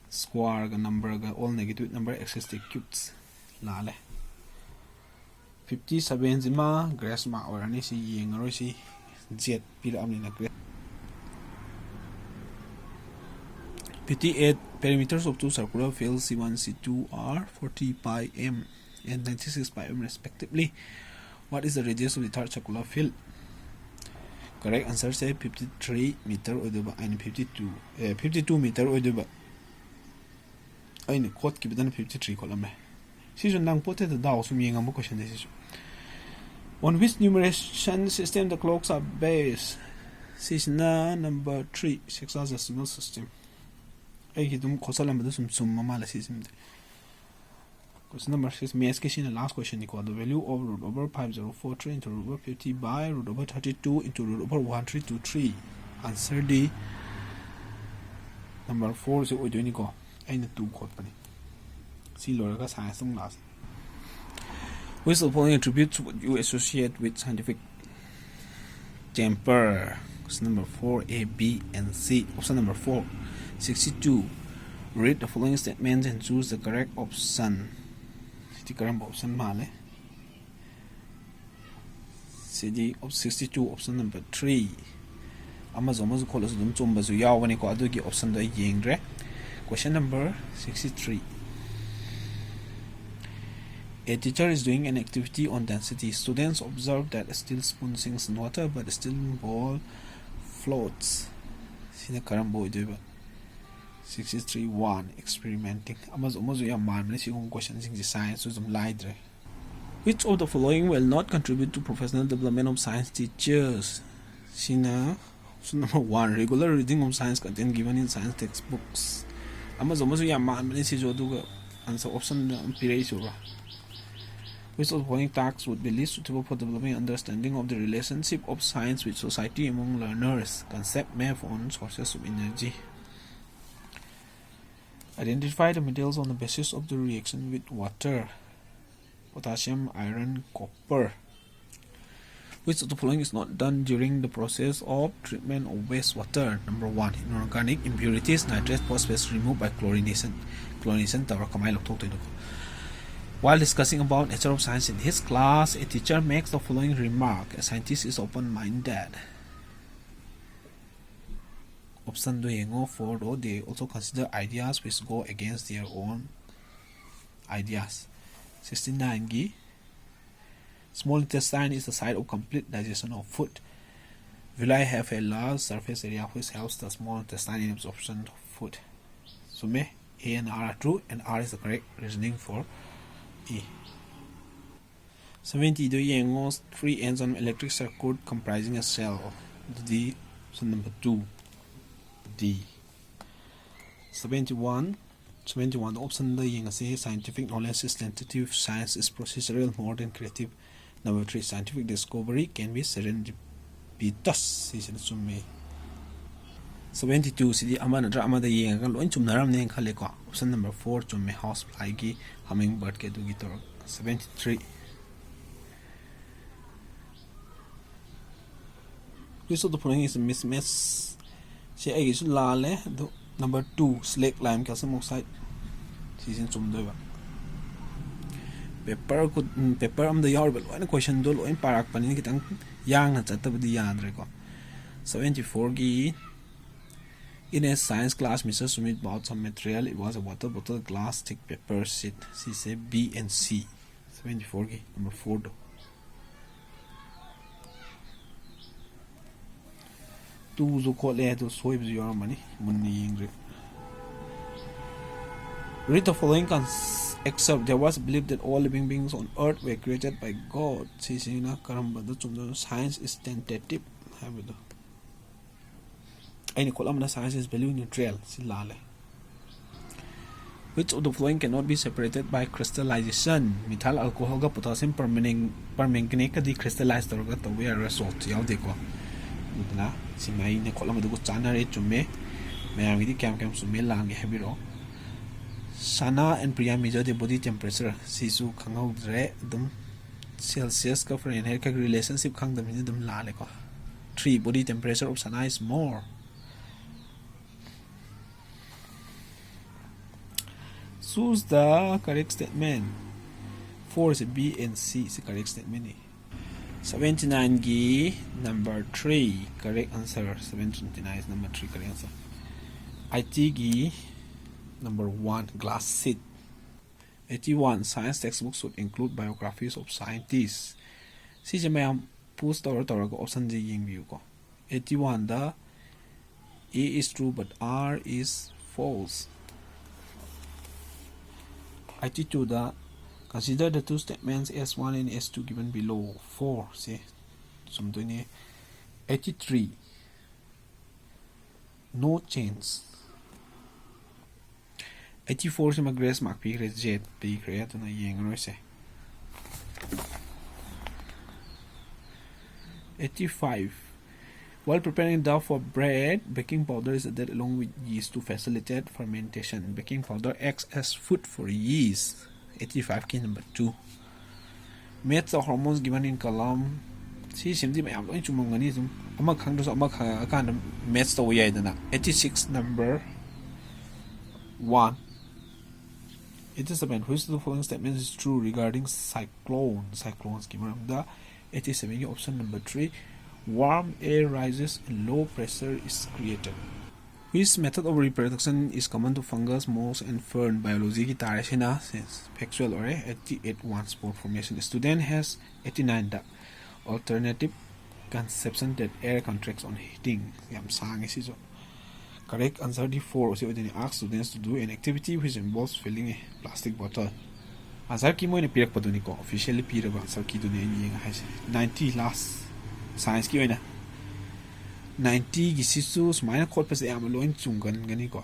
Square ꯒ number ꯒ all negative number excess cubes ꯂꯥꯜꯂꯦ꯫ Fifty seven ꯁꯤꯃ grace mark ꯑꯣꯏꯔꯅꯤ, ꯁꯤ ꯌꯦꯡꯉꯔꯣꯏ, ꯁꯤ Z ꯄꯤꯔꯛꯑꯕꯅꯤꯅ grace. Fifty eight, perimeters of two circular fields C one, C two are forty pi m and ninety six pi m respectively. What is the radius of the third circular field? Correct answer say fifty three meter ꯑꯣꯏꯗꯣꯏꯕ, ꯑꯩꯅ fifty two, ꯑꯦ, fifty two meter ꯑꯣꯏꯗꯣꯏꯕ꯫ ꯑꯩꯅ ꯈꯣꯠꯈꯤꯕꯗꯅ fifty three ꯈꯣꯠꯂꯝꯃꯦ꯫ ꯁꯤꯁꯨ ꯅꯪ ꯄꯣꯠꯇꯦꯗ, ꯗꯥꯎ ꯁꯨꯝ ꯌꯦꯡꯉꯝꯕ question ꯅꯦ ꯁꯤꯁꯨ꯫ On which numeration system the clocks are based? ꯁꯤꯁꯤꯅ number three, sexagesimal system꯫ ꯑꯩꯒꯤ ꯑꯗꯨꯝ ꯈꯣꯠꯆꯜꯂꯝꯕꯗꯣ ꯁꯨꯝ ꯆꯨꯝꯕ ꯃꯥꯜꯂꯦ ꯁꯤꯁꯤꯃꯗꯤ꯫ Question number six, maths ꯀꯤꯁꯤꯅ last question ꯅꯤꯀꯣ꯫ The value of root over five zero four three into root over fifty by root over thirty two into root over one three two three꯫ Answer D number four ꯁꯦ ꯑꯣꯏꯗꯣꯏꯅꯤꯀꯣ꯫ ꯑꯩꯅ two ꯈꯣꯠꯄꯅꯤ꯫ ꯁꯤ ꯂꯣꯏꯔꯒ science ꯑꯃꯨꯛ ꯂꯥꯛꯑꯁꯤ꯫ Which of the following attributes would you associate with scientific temper? Question number four, A, B and C. Option number four, sixty two. Read the following statements and choose the correct option. ꯁꯤꯗꯤ ꯀꯔꯝꯕ option ꯃꯥꯜꯂꯦ? ꯁꯤꯗꯤ op-, sixty two, option number three꯫ ꯑꯃꯁꯨ ꯑꯃꯁꯨ ꯈꯣꯠꯂꯁꯨ ꯑꯗꯨꯝ ꯆꯨꯝꯕꯁꯨ ꯌꯥꯎꯕꯅꯤꯀꯣ, ꯑꯗꯨꯒꯤ option ꯗꯣ ꯑꯩ ꯌꯦꯡꯗ꯭ꯔꯦ꯫ Question number sixty three. A teacher is doing an activity on density. Students observe that a steel spoon sinks in water but a steel ball floats. ꯁꯤꯅ ꯀꯔꯝꯕ ꯑꯣꯏꯗꯣꯏꯕ? Sixty three one, experimenting꯫ ꯑꯃꯁꯨ ꯑꯃꯁꯨ ꯌꯥꯝ ꯃꯥꯟꯕꯅꯦ ꯁꯤꯒꯨꯝꯕ question ꯁꯤꯡꯁꯦ, science ꯁꯨ ꯑꯗꯨꯝ ꯂꯥꯏꯗ꯭ꯔꯦ꯫ Which of the following will not contribute to professional development of science teachers? ꯁꯤꯅ option number one, regular reading of science content given in science textbooks꯫ ꯑꯃꯁꯨ ꯑꯃꯁꯨ ꯌꯥꯝ ꯃꯥꯟꯕꯅꯦ ꯁꯤꯁꯨ, ꯑꯗꯨꯒ answer option ꯗ ꯑꯃ ꯄꯤꯔꯛꯏꯁꯤꯕ꯫ Which of the following tasks would be least suitable for developing understanding of the relationship of science with society among learners? Concept map on sources of energy. Identify the metals on the basis of the reaction with water. Potassium, iron, copper. Which of the following is not done during the process of treatment of wastewater? Number one, inorganic impurities, nitrates, phosphates removed by chlorination. Chlorination ꯇꯧꯔ ꯀꯃꯥꯏꯅ ꯂꯧꯊꯣꯛꯇꯣꯏꯅꯣ? While discussing about nature of science in his class, a teacher makes the following remark: "A scientist is open-minded." Option ꯗꯣ ꯌꯦꯡꯉꯣ, four ꯗꯣ: "They also consider ideas which go against their own ideas." Sixty-nine ꯒꯤ, "Small intestine is the site of complete digestion of food. Villi have a large surface area which helps the small intestine in absorption of food." ꯆꯨꯝꯃꯦ, A and R are true, and R is the correct reasoning for E. Seventy ꯗꯣ ꯌꯦꯡꯉꯣ, "Three ends on electric circuit comprising a cell." ꯑꯗꯨꯗꯤ option number two, D. Seventy-one, seventy-one ꯗ option ꯗ ꯌꯦꯡꯉꯁꯤ: "Scientific knowledge is tentative, science is procedural more than creative." Number three, "Scientific discovery can be serendipitous." ꯁꯤꯁꯤꯅ ꯆꯨꯝꯃꯤ꯫ Seventy-two ꯁꯤꯗꯤ ꯑꯃ ꯅꯠꯇ꯭ꯔ ꯑꯃꯗ ꯌꯦꯡꯉꯒ ꯂꯣꯏ ꯆꯨꯝꯅꯔꯝꯅꯦꯅ ꯈꯜꯂꯦꯀꯣ꯫ Option number four ꯆꯨꯝꯃꯦ, house fly ꯒꯤ, hummingbird ꯒꯤ ꯑꯗꯨꯒꯤ ꯇꯧꯔꯒ꯫ Seventy-three, "Which of the following is a mismatch?" ꯁꯤ ꯑꯩꯒꯤꯁꯨ ꯂꯥꯜꯂꯦ꯫ ꯑꯗꯨ number two, slaked lime calcium oxide, ꯁꯤꯁꯤꯅ ꯆꯨꯝꯗꯣꯏꯕ꯫ Paper ꯈꯨ-, ꯎꯝ, paper ꯑꯃꯗ ꯌꯥꯎꯔꯤꯕ ꯂꯣꯏꯅ question ꯗꯣ ꯂꯣꯏꯅ ꯄꯥꯔꯛꯄꯅꯤꯅ ꯈꯤꯇꯪ ꯌꯥꯡꯅ ꯆꯠꯇꯕꯗꯤ ꯌꯥꯗ꯭ꯔꯦꯀꯣ꯫ Seventy-four ꯒꯤ, "In a science class, Mister Sumit bought some material. It was a water bottle, glass, thick paper sheet." ꯁꯤꯁꯦ B and C꯫ Seventy-four ꯒꯤ number four ꯗꯣ꯫ Two ꯁꯨ ꯈꯣꯠꯂꯦ, ꯑꯗꯨ ꯁꯣꯏꯕꯁꯨ ꯌꯥꯎꯔꯝꯃꯅꯤ, ꯃꯨꯟꯅ ꯌꯦꯡꯗ꯭ꯔꯦ꯫ "Read the following cons-, excerpt: There was a belief that all living beings on earth were created by God." ꯁꯤꯁꯤꯅ ꯀꯔꯝꯕꯗ ꯆꯨꯝꯗꯣꯏꯅꯣ? "Science is tentative" ꯍꯥꯏꯕꯗꯣ꯫ ꯑꯩꯅ ꯈꯣꯠꯂꯝꯕꯅ "Science is value neutral", ꯁꯤ ꯂꯥꯜꯂꯦ꯫ Which of the following cannot be separated by crystallization? Methyl alcohol ꯒ potassium permangan-, permanganate ꯀꯗꯤ crystallize ꯇꯧꯔꯒ ꯇꯧꯕ ꯌꯥꯔꯣꯏ, salt ꯌꯥꯎꯗꯦꯀꯣ꯫ ꯑꯗꯨꯅ ꯁꯤꯃ ꯑꯩꯅ ꯈꯣꯠꯂꯝꯕꯗꯨꯒ ꯆꯥꯟꯅꯔꯦ, ꯆꯨꯝꯃꯦ꯫ ꯃꯌꯥꯝꯒꯤꯗꯤ ꯀꯌꯥꯝ ꯀꯌꯥꯝ ꯆꯨꯝꯃꯦ ꯂꯥꯟꯒꯦ ꯍꯥꯏꯕꯤꯔꯛꯑꯣ꯫ Sana and Priya measure the body temperature꯫ ꯁꯤꯁꯨ ꯈꯪꯍꯧꯗ꯭ꯔꯦ꯫ ꯑꯗꯨꯝ Celsius ꯀ Fahrenheit ꯀꯒꯤ relationship ꯈꯪꯗꯕꯅꯤꯅ ꯑꯗꯨꯝ ꯂꯥꯜꯂꯦꯀꯣ꯫ Three, body temperature of Sana is more. Choose the correct statement. Four say B and C say correct statement ꯅꯤ꯫ Seventy nine ꯒꯤ number three correct answer, seventy nine number three correct answer꯫ Eighty ꯒꯤ number one glass seed꯫ Eighty one, science textbook should include biographies of scientists꯫ ꯁꯤꯁꯦ ꯃꯌꯥꯝ pause ꯇꯧꯔ ꯇꯧꯔꯒ option say ꯌꯦꯡꯕꯤꯌꯨꯀꯣ꯫ Eighty one the A is true but R is false꯫ Eighty two the consider the two statements S one and S two given below꯫ Four say ꯆꯨꯝꯗꯣꯏꯅꯦ꯫ Eighty three, no change꯫ Eighty four ꯁꯤꯃ grace mark ꯄꯤꯈ꯭ꯔꯦ, Z ꯄꯤꯈ꯭ꯔꯦ, ꯑꯗꯨꯅ ꯌꯦꯡꯉꯔꯣꯏꯁꯦ꯫ Eighty five, while preparing dough for bread, baking powder is added along with yeast to facilitate fermentation. Baking powder acts as food for yeast꯫ Eighty five ꯀꯤ number two꯫ Maths of hormones given in column꯫ ꯁꯤ ꯁꯤꯝꯗꯤ ꯃꯌꯥꯝ ꯂꯣꯏ ꯆꯨꯝꯃꯝꯒꯅꯤ꯫ ꯁꯨꯝ ꯑꯃ ꯈꯪꯗ꯭ꯔꯁꯨ ꯑꯃ ꯈꯪꯉꯀꯥꯟꯗ maths ꯇꯧꯕ ꯌꯥꯏꯗꯅ꯫ Eighty six number one꯫ Eighty seven, which of the following statements is true regarding cyclone? Cyclones ꯀꯤ ꯃꯔꯝꯗ꯫ Eighty seven ꯒꯤ option number three, warm air rises and low pressure is created꯫ Which method of reproduction is common to fungus, moss and fern? Biology ꯒꯤ ꯇꯥꯔꯦ ꯁꯤꯅ, factual ꯑꯣꯏꯔꯦ꯫ Eighty eight, one, spore formation. Student has eighty nine the alternative conception that air contracts on heating꯫ ꯌꯥꯝ ꯁꯥꯡꯉꯦ ꯁꯤꯁꯨ꯫ Correct answer ꯗꯤ four ꯁꯤ ꯑꯣꯏꯗꯣꯏꯅꯤ꯫ Ask students to do an activity which involves filling a plastic bottle꯫ Answer key ꯃꯣꯏꯅ ꯄꯤꯔꯛꯄꯗꯨꯅꯤꯀꯣ, officially ꯄꯤꯔꯕ answer key ꯗꯨꯅꯤ ꯑꯩꯅ ꯌꯦꯡꯉ ꯍꯥꯏꯁꯦ꯫ Ninety last, science ꯀꯤ ꯑꯣꯏꯅ ninety ꯒꯤꯁꯤꯁꯨ ꯁꯨꯃꯥꯏꯅ ꯈꯣꯠꯄꯁꯦ ꯑꯌꯥꯝꯕ ꯂꯣꯏ ꯆꯨꯝꯒꯟꯒꯅꯤꯀꯣ꯫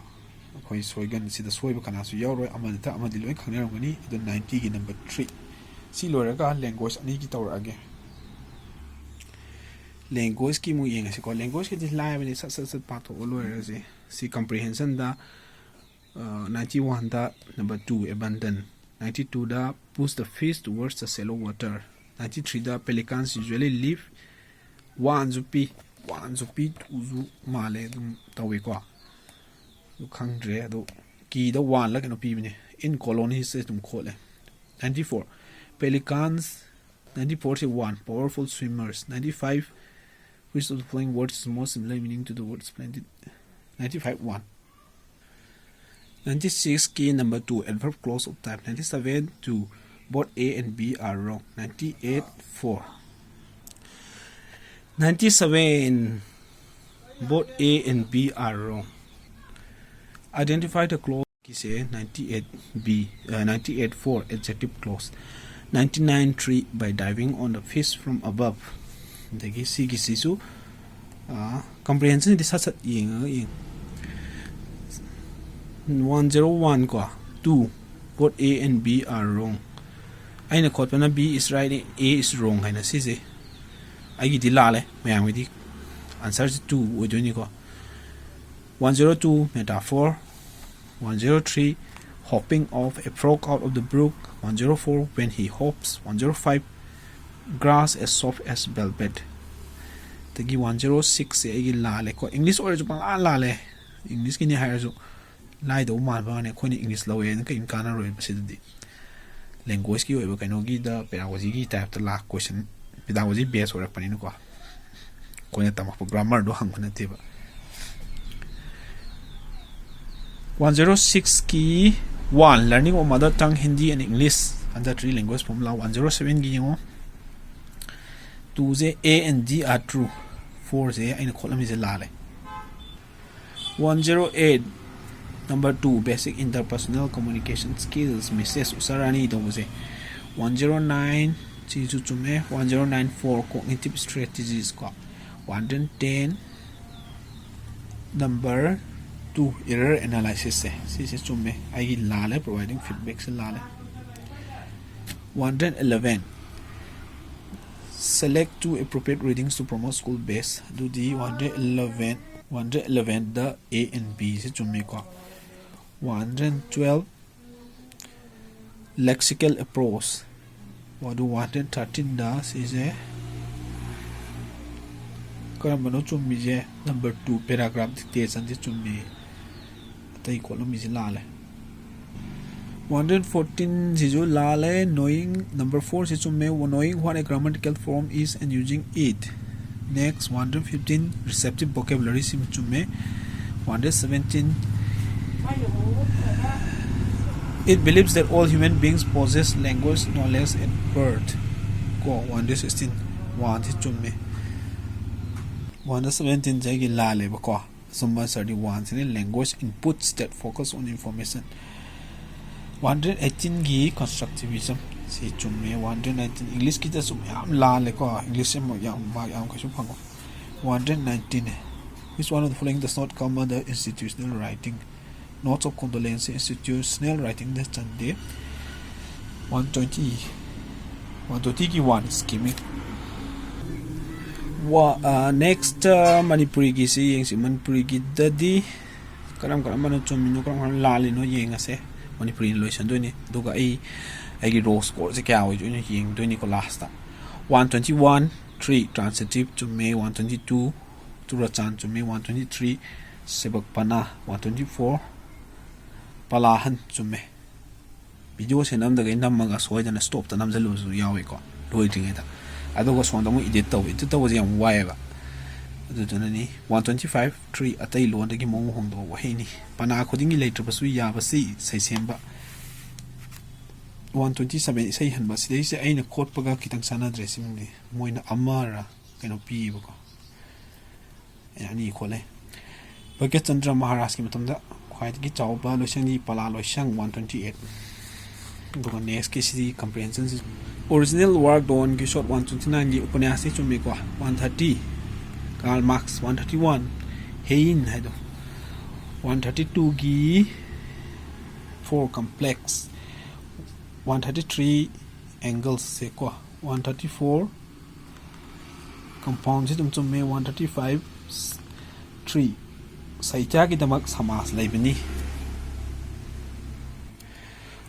ꯑꯩꯈꯣꯏ ꯁꯣꯏꯒꯟꯁꯤꯗ ꯁꯣꯏꯕ ꯀꯅꯥꯁꯨ ꯌꯥꯎꯔꯣꯏ, ꯑꯃ ꯅꯠꯇ꯭ꯔ ꯑꯃꯗꯤ ꯂꯣꯏ ꯈꯪꯅꯔꯝꯒꯅꯤ꯫ ꯑꯗꯨ ninety ꯒꯤ number three꯫ ꯁꯤ ꯂꯣꯏꯔꯒ language ꯑꯅꯤꯒꯤ ꯇꯧꯔꯛꯑꯒꯦ꯫ Language ꯀꯤ ꯑꯃꯨꯛ ꯌꯦꯡꯉꯁꯤꯀꯣ꯫ Language ꯀꯤꯗꯤ ꯂꯥꯏꯕꯅꯤ, ꯁꯠ ꯁꯠ ꯁꯠ ꯄꯥꯊꯣꯛꯑ ꯂꯣꯏꯔꯁꯤ꯫ ꯁꯤ comprehension ꯗ, ꯑ, ninety one the number two, abundant, ninety two the push the fish towards the shallow water, ninety three the pelicans usually live, one ꯁꯨ ꯄꯤ, one ꯁꯨ ꯄꯤ, two ꯁꯨ ꯃꯥꯜꯂꯦ, ꯑꯗꯨꯝ ꯇꯧꯋꯦꯀꯣ꯫ ꯑꯗꯨ ꯈꯪꯗ꯭ꯔꯦ꯫ ꯑꯗꯣ ꯀꯤꯗ one ꯂ ꯀꯩꯅꯣ ꯄꯤꯕꯅꯦ, in colonies ꯑꯗꯨꯝ ꯈꯣꯠꯂꯦ꯫ Ninety four, pelicans, ninety four say one, powerful swimmers, ninety five, which of the following words is most similar meaning to the word splendid? Ninety five, one. Ninety six ꯀꯤ number two, adverb clause of type. Ninety seven, two, both A and B are wrong. Ninety eight, four. Ninety seven, both A and B are wrong. Identify the clause ꯒꯤꯁꯦ ninety eight B, ꯑ, ninety eight, four, adjective clause, ninety nine, three, by diving on the fish from above. ꯑꯗꯒꯤ ꯁꯤꯒꯤꯁꯤꯁꯨ, ꯑ, comprehension ꯗꯤ ꯁꯠ ꯁꯠ ꯌꯦꯡꯉꯒ ꯌꯦꯡ꯫ One zero one ꯀꯣ, two, both A and B are wrong. ꯑꯩꯅ ꯈꯣꯠꯄꯅ B is right, A is wrong ꯍꯥꯏꯅ ꯁꯤꯁꯦ ꯑꯩꯒꯤꯗꯤ ꯂꯥꯜꯂꯦ, ꯃꯌꯥꯝꯒꯤꯗꯤ answer say two ꯑꯣꯏꯗꯣꯏꯅꯤꯀꯣ꯫ One zero two, metaphor. One zero three, hopping of a frog out of the brook. One zero four, when he hops. One zero five, grass as soft as velvet. ꯑꯗꯒꯤ one zero six ꯁꯦ ꯑꯩꯒꯤ ꯂꯥꯜꯂꯦꯀꯣ꯫ English ꯑꯣꯏꯔꯁꯨ ꯄꯪꯂꯥꯜ ꯂꯥꯜꯂꯦ꯫ English ꯀꯤꯅꯤ ꯍꯥꯏꯔꯁꯨ ꯂꯥꯏꯗꯧ ꯃꯥꯟꯕ ꯋꯥꯅꯤ꯫ ꯑꯩꯈꯣꯏꯅ English ꯂꯧꯋꯦꯅ ꯀꯔꯤꯝ ꯀꯥꯟꯅꯔꯣꯏꯕ ꯁꯤꯗꯗꯤ꯫ Language ꯀꯤ ꯑꯣꯏꯕ ꯀꯩꯅꯣꯒꯤꯗ pedagogy ꯒꯤ type ꯇ ꯂꯥꯛ question, pedagogy base ꯑꯣꯏꯔꯛꯄꯅꯤꯅꯀꯣ꯫ ꯑꯩꯈꯣꯏꯅ ꯇꯝꯃꯛꯄ grammar ꯗꯣ ꯍꯪꯕ ꯅꯠꯇꯦꯕ꯫ One zero six ꯀꯤ one, learning of mother tongue, Hindi and English under three language formula. One zero seven ꯒꯤ ꯌꯦꯡꯉꯣ, two say A and D are true, four ꯁꯦ ꯑꯩꯅ ꯈꯣꯠꯂꯝꯃꯤꯁꯦ ꯂꯥꯜꯂꯦ꯫ One zero eight, number two, basic interpersonal communication skills, Missus ꯎꯁꯥꯔꯥꯅꯤ ꯇꯧꯕꯁꯦ꯫ One zero nine, ꯁꯤꯁꯨ ꯆꯨꯝꯃꯦ꯫ One zero nine, four, cognitive strategies ꯀꯣ꯫ One ten, number Two, error analysis ꯁꯦ ꯁꯤꯁꯦ ꯆꯨꯝꯃꯦ, ꯑꯩꯒꯤ ꯂꯥꯜꯂꯦ, providing feedback ꯁꯦ ꯂꯥꯜꯂꯦ꯫ One hundred eleven, select two appropriate readings to promote school base, ꯑꯗꯨꯗꯤ one hundred eleven, one hundred eleven the A and B say ꯆꯨꯝꯃꯤꯀꯣ꯫ One hundred twelve, lexical approach, ꯑꯗꯨ one hundred thirteen ꯗ ꯁꯤꯁꯦ ꯀꯔꯝꯕꯅꯣ ꯆꯨꯝꯃꯤꯁꯦ? Number two, paragraph dictation ꯁꯦ ꯆꯨꯝꯃꯤ, ꯑꯇꯩ ꯈꯣꯠꯂꯝꯃꯤꯁꯦ ꯂꯥꯜꯂꯦ꯫ One hundred fourteen ꯁꯤꯁꯨ ꯂꯥꯜꯂꯦ꯫ Knowing, number four ꯁꯤ ꯆꯨꯝꯃꯦ, knowing what a grammatical form is and using it꯫ Next, one hundred fifteen, receptive vocabulary ꯁꯤ ꯆꯨꯝꯃꯦ꯫ One hundred seventeen, it believes that all human beings possess language knowledge at birth꯫ ꯀꯣ, one hundred sixteen, one ꯁꯤ ꯆꯨꯝꯃꯦ꯫ One hundred seventeen ꯁꯦ ꯑꯩꯒꯤ ꯂꯥꯜꯂꯦꯕꯀꯣ꯫ ꯑꯆꯨꯝꯕ answer ꯗꯤ one ꯁꯤꯅꯤ, language inputs that focus on information꯫ One hundred eighteen ꯒꯤ constructivism ꯁꯤ ꯆꯨꯝꯃꯦ꯫ One hundred nineteen, English ꯀꯤꯗꯁꯨ ꯃꯌꯥꯝ ꯂꯥꯜꯂꯦꯀꯣ꯫ English ꯁꯦ ꯑꯃꯨꯛ ꯌꯥꯝ mark ꯌꯥꯝ ꯀꯩꯁꯨ ꯐꯪꯉꯣꯏ꯫ One hundred nineteen, which one of the following does not come under institutional writing? Notes of condolence institutional writing the ꯆꯟꯗꯦ꯫ One twenty, one twenty ꯒꯤ one, scheming꯫ ꯋꯥ-, ꯑ, next, ꯑ, ꯃꯅꯤꯄꯨꯔꯤꯒꯤꯁꯤ ꯌꯦꯡꯁꯤ꯫ ꯃꯅꯤꯄꯨꯔꯤꯒꯤꯗꯗꯤ ꯀꯔꯝ ꯀꯔꯝꯕꯅ ꯆꯨꯝꯃꯤꯅꯣ, ꯀꯔꯝ ꯀꯔꯝꯕ ꯂꯥꯜꯂꯤꯅꯣ ꯌꯦꯡꯉꯁꯦ꯫ ꯃꯅꯤꯄꯨꯔꯤꯅ ꯂꯣꯏꯁꯟꯗꯣꯏꯅꯤ꯫ ꯑꯗꯨꯒ ꯑꯩ, ꯑꯩꯒꯤ raw score ꯁꯦ ꯀꯌꯥ ꯑꯣꯏꯗꯣꯏꯅꯣ ꯌꯦꯡꯗꯣꯏꯅꯤꯀꯣ last ꯇ꯫ One twenty one, three, transitive ꯆꯨꯝꯃꯦ꯫ One twenty two, ꯆꯨꯔꯥꯆꯥꯟ ꯆꯨꯝꯃꯦ꯫ One twenty three, ꯁꯦꯕꯛ ꯄꯅꯥ꯫ One twenty four, ꯄꯂꯥꯍꯟ ꯆꯨꯝꯃꯦ꯫ Video ꯁꯦ ꯅꯝꯗꯒꯩ ꯅꯝꯃꯒ ꯁꯣꯏꯗꯅ stop ꯇ ꯅꯝꯁꯤꯜꯂꯨꯕꯁꯨ ꯌꯥꯎꯏꯀꯣ, ꯂꯣꯏꯗ꯭ꯔꯤꯉꯩꯗ꯫ ꯑꯗꯨꯒ ꯁꯣꯝꯗ ꯑꯃꯨꯛ edit ꯇꯧꯕ, edit ꯇꯧꯕꯁꯦ ꯌꯥꯝ ꯋꯥꯏꯑꯦꯕ꯫ ꯑꯗꯨꯗꯨꯅꯅꯤ꯫ One twenty five, three, ꯑꯇꯩ ꯂꯣꯟꯗꯒꯤ ꯃꯑꯣꯡ ꯍꯣꯡꯗꯕ ꯋꯥꯍꯩꯅꯤ꯫ ꯄꯅꯥ ꯈꯨꯗꯤꯡꯒꯤ ꯂꯩꯇ꯭ꯔꯕꯁꯨ ꯌꯥꯕꯁꯤ ꯏꯁꯩ ꯁꯦꯝꯕ꯫ One twenty seven, ꯏꯁꯩ ꯍꯟꯕ꯫ ꯁꯤꯗꯩꯁꯦ ꯑꯩꯅ ꯈꯣꯠꯄꯒ ꯈꯤꯇꯪ ꯆꯥꯟꯅꯗ꯭ꯔꯦ꯫ ꯁꯤꯃꯗꯤ ꯃꯣꯏꯅ ꯑꯃꯔ ꯀꯩꯅꯣ ꯄꯤꯌꯦꯕꯀꯣ꯫ ꯑꯩꯅ ꯑꯅꯤ ꯈꯣꯠꯂꯦ꯫ ꯕꯪꯀꯤꯝ ꯆꯟꯗ꯭ꯔ ꯃꯍꯥꯔꯥꯖꯀꯤ ꯃꯇꯝꯗ ꯈ꯭ꯋꯥꯏꯗꯒꯤ ꯆꯥꯎꯕ ꯂꯣꯏꯁꯪꯗꯤ ꯄꯂꯥ ꯂꯣꯏꯁꯪ, one twenty eight꯫ ꯑꯗꯨꯒ next ꯀꯤꯁꯤꯗꯤ comprehension ꯁꯤ꯫ Original work Don Quixote, one twenty nine ꯒꯤ ꯎꯄꯅ꯭ꯌꯥꯁꯁꯤ ꯆꯨꯝꯃꯤꯀꯣ꯫ One thirty, Karl Marx꯫ One thirty one, Heine ꯍꯥꯏꯗꯣ꯫ One thirty twoꯒꯤ four complex, one thirty three angles ꯁꯦ ꯀꯣ, one thirty four compound ꯁꯤ ꯑꯗꯨꯝ ꯆꯨꯝꯃꯦ, one thirty five three ꯁꯥꯍꯤꯇ꯭ꯌꯒꯤꯗꯃꯛ ꯁꯃꯥꯁ ꯂꯩꯕꯅꯤ꯫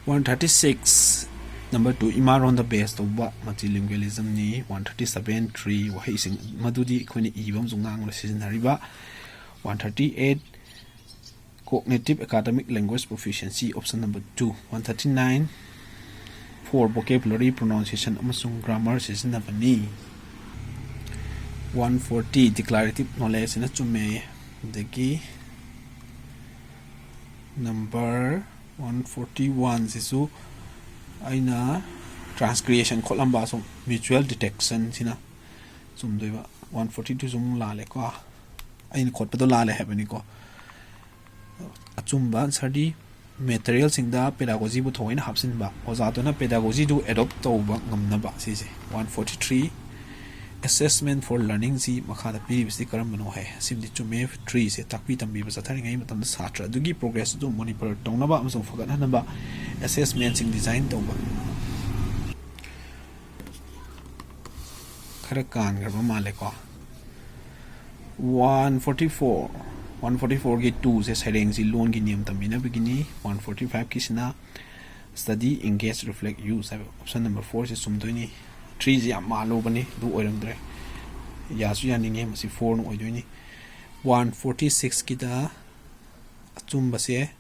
One thirty six number two, ꯏꯃꯥꯔꯣꯟꯗ base ꯇꯧꯕ multilingualism ꯅꯤ꯫ One thirty seven three ꯋꯥꯍꯩꯁꯤꯡ ꯃꯗꯨꯗꯤ ꯑꯩꯈꯣꯏꯅ ꯏꯕ ꯑꯃꯁꯨꯡ ꯉꯥꯡꯕꯗ ꯁꯤꯖꯤꯟꯅꯔꯤꯕ꯫ One thirty eight cognitive academic language proficiency, option number two. One thirty nine four vocabulary, pronunciation ꯑꯃꯁꯨꯡ grammar ꯁꯤꯖꯤꯟꯅꯕꯅꯤ꯫ One forty declarative knowledge ꯁꯤꯅ ꯆꯨꯝꯃꯦ꯫ ꯑꯗꯒꯤ number one forty one ꯁꯤꯁꯨ ꯑꯩꯅ transgression ꯈꯣꯠꯂꯝꯕ, ꯑꯁꯨꯝ mutual detection ꯁꯤꯅ ꯆꯨꯝꯗꯣꯏꯕ꯫ One forty two ꯁꯨ ꯑꯃꯨꯛ ꯂꯥꯜꯂꯦꯀꯣ, ꯑꯩꯅ ꯈꯣꯠꯄꯗꯣ ꯂꯥꯜꯂꯦ ꯍꯥꯏꯕꯅꯤꯀꯣ꯫ ꯑꯆꯨꯝꯕ answer ꯗꯤ material ꯁꯤꯡꯗ pedagogy ꯕꯨ ꯊꯑꯣꯏꯅ ꯍꯥꯞꯆꯤꯟꯕ, ꯑꯣꯖꯥꯗꯨꯅ pedagogy ꯗꯨ adopt ꯇꯧꯕ ꯉꯝꯅꯕ꯫ ꯁꯤꯁꯦ one forty three, assessment for learning ꯁꯤ ꯃꯈꯥꯗ ꯄꯤꯔꯤꯕꯁꯤ ꯀꯔꯝꯕꯅꯣ ꯍꯥꯏ꯫ ꯑꯁꯤꯃꯗꯤ ꯆꯨꯝꯃꯦ꯫ Three ꯁꯦ ꯇꯥꯛꯄꯤ ꯇꯝꯕꯤꯕ ꯆꯠꯊꯔꯤꯉꯩ ꯃꯇꯝꯗ ꯁꯥꯇ꯭ꯔ ꯑꯗꯨꯒꯤ progress ꯑꯗꯨ monitor ꯇꯧꯅꯕ ꯑꯃꯁꯨꯡ ꯐꯒꯠꯍꯟꯅꯕ assessment ꯁꯤꯡ design ꯇꯧꯕ꯫ ꯈꯔ ꯀꯥꯟꯈ꯭ꯔꯕ ꯃꯥꯜꯂꯦꯀꯣ꯫ One forty four, one forty four ꯒꯤ two ꯁꯦ ꯁꯩꯔꯦꯡꯁꯤ ꯂꯣꯟꯒꯤ ꯅꯤꯌꯝ ꯇꯝꯕꯤꯅꯕꯒꯤꯅꯤ꯫ One forty five ꯀꯤꯁꯤꯅ study, engage, reflect, use ꯍꯥꯏꯕ option number four ꯁꯦ ꯆꯨꯝꯗꯣꯏꯅꯤ꯫ Three ꯁꯦ ꯌꯥꯝ ꯃꯥꯜꯂꯨꯕꯅꯤ, ꯑꯗꯨ ꯑꯣꯏꯔꯝꯗ꯭ꯔꯦ꯫ ꯌꯥꯁꯨ ꯌꯥꯅꯤꯡꯉꯦ, ꯃꯁꯤ four ꯅ ꯑꯣꯏꯗꯣꯏꯅꯤ꯫ One forty six ꯀꯤꯗ ꯑꯆꯨꯝꯕꯁꯦ